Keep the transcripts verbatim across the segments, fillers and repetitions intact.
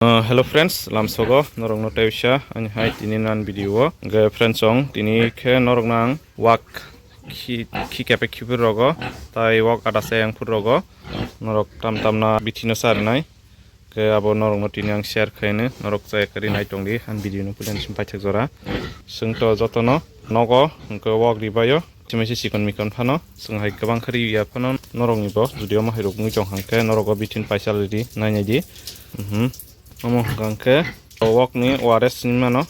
Uh, hello friends, lamsogo norokno tei uisa ani hai tini nan video o. Ge friends, ong tini khe norokno ang wak khi, khi kepe khibir rogo, tai wak ada se yang phur rogo. Norok tam tam na bithi no sar nai. Ke abo norokno tini ang share khaino, norok chaya kari nai tongdi, ang video no puila nisim paithak jora. Chwng to jotono nogo, hwnkhe wak ribaio, simi se chikon mikon phano, chwng hai kwbang khe riya phano, norokni bo, jodi omo hai rok wngwi tong hwnkhe, norok o bithin paisa ridi, nainai di. Mhm. Omo hwnkha hwnkhe, o wak ni O R S hinwi mano.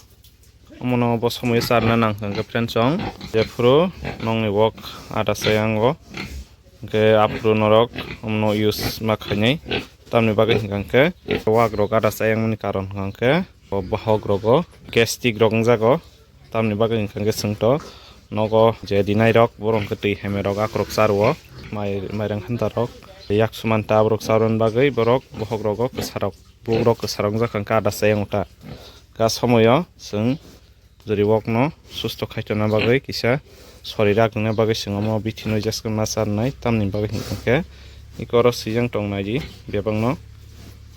Omono bo somoyo charna nang hwnkhe friends, chwng jephuru nokni wok ada se yango, hwnkhe aphuru norok omono use ma khainai. Tamni bagwi hwnkha hwnkhe wak rok ada se yangmani karon hwnkha hwnkhe bo bohok rogo gastric rok wngjago. Tamni bagwi hwnkha hwnkhe chwngto nogo je dinai rok borok hwnkhe twi hamya rok akhorok charwo, mai mairang hanta rok yak suman ta borok charwani bagwi borok bohok rogo kwsa rok. Borok kwsa rok wngjakha hwnkhe ada se yang ta. Ka somoyo chwng jodi wokno susto khaitona bagwi kisa sori rak wngna bagwi chwng omo bithi no jeska ma charnai, tamni bagwi hwnkhe eko oro swijang tong nai di bebakno,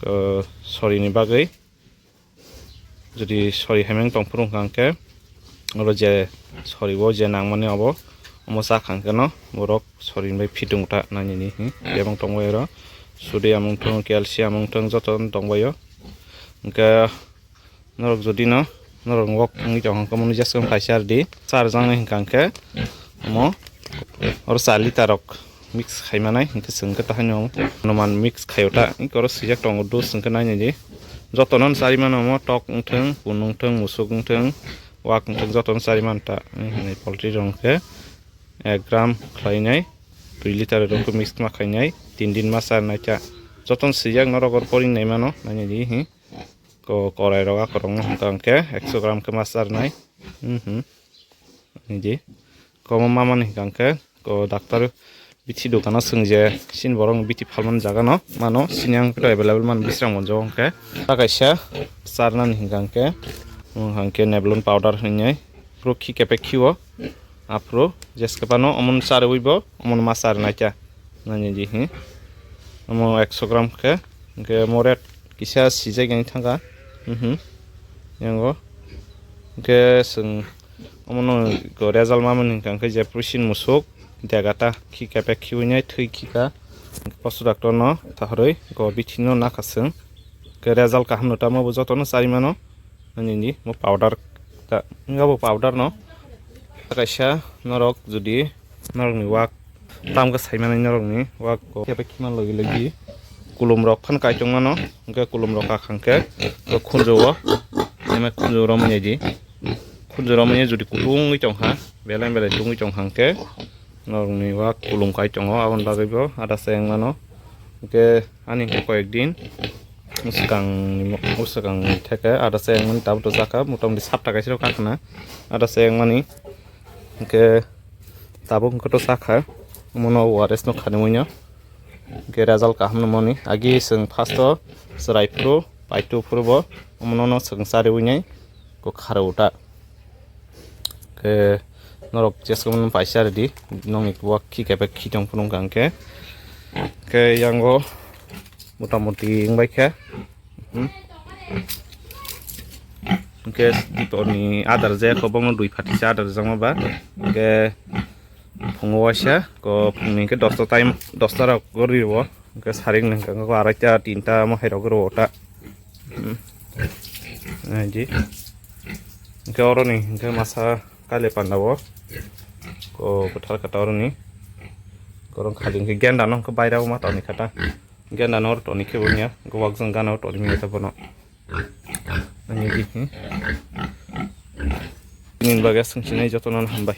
uh, sorini bagwi. Jodi sori hamya wng tong phuru hwnkha hwnkhe oro je sori o je nangmani obo omo chakha hwnkhe no borok sorini bai fitung ta nainani, hmm, bebak tong bai oro sodium wng thung, calcium wng thung, joto tong bai o. Hwnkhe norok jodi no norok wok wngwi tong hwnkhe omo nujak swkang kaisa rwdi, charjaknai hwnkha hwnkhe omo oro char litre rok mix khai manai, hwnkhe chwng khe tahai no anuman mix khaio ta, hwnkhe oro swijak tongo dose hwnkhe nainai di. Jotono chari mano omo tok wng thung, kun wng thung, musuk wng thung, wak wng thung, jotono chari man ta, hmm, hinwi poultry rok hwnkhe ek gram khlainai, dui litre rok mix ma khainai, tin din ma charnai ta. Jotono swijak norok oro poring nai mano, nainai di, hmm. Ko korai rok akorok no hwnkha hwnkhe ekso gram khe ma charnai. Mhm. Nidi. Ko omo mamani hwnkha hwnkhe ko doctor bithi dukano chwng je chini borok bithi phalmani jaga no mano, chini ang khe available mano Bisramganj o hwnkhe. Ta kaisa charnani hwnkha hwnkhe, omo hwnkha hwnkhe Neblon powder hinwi phuru khi kepek khio. Aphuru jeske phano omono charwi bo omono ma charnai kha. Nani di hi. Omo ekso gram khe, hwnkhe omo red kisa sijak yang thangkha. Mhm. Yango. Hwnkhe chwng omono go result mamani hwnkha hwnkhe je prusin musuk, degata, khi kepek khiwi nai thwi khikha. Posu doctor no thahorwi go bithi no nakha chwng. Hwnkhe result kaham no tamo bo jotono chari mano. Ani ni mo powder ta, wngkha bo powder no. Kaisa norok jodi norokni wak tam khe saimanai norokni wak khe khiman logi logi kulum rok phan kaichong mano, hwnkhe kulum rok kakhang khe khunju o, eme khunju romwi di, khunju romwi jodi kutung wngwi tong kha, belai belai tungwi tong kha hwnkhe norokni wak kulum kai tongo, aboni bagwi bo ada se wng mano. Hwnkhe ani hwnkhe koyek din swkang ni mo-, swkang ni theke ada se wng mani tabuk to chakha, motamoti sapta kaisa rok kakhwna ada se wng mani. Hwnkhe tabuk hwnkhe to chakha, omono O R S no khanwi no hwnkhe result kaham no mani. Agi chwng first o chwrai phuru, paitu phuru bo omono no chwng chariwi nai kok kharo uta. Khe norok jeske mano paisa ridi, nokni wak khi kepek khi tong phunuk kha hwnkhe. Khe yango motamoti wngbai khe, hmm. Hwnkhe diporni adar je kobongno dui phatisa adar jakma ba. Hwnkhe phungo waisa ko phungni hwnkhe dosta time, dosta rok gori o. Hwnkhe sarik hwnkhe ko araita tinta mo hai rok gori o ta. Hmm. Naidi. Hwnkhe oroni hwnkhe masa kaile panda o. Ko bwthar kata oroni. Korong khali hwnkhe genda no hwnkhe baira o ma toni kata. Genda no oro toni khe bo nya. Gowak jong gana o toni mi ta bono. Ani di, hmm. Nini bagwi swngchinai jotono hambai.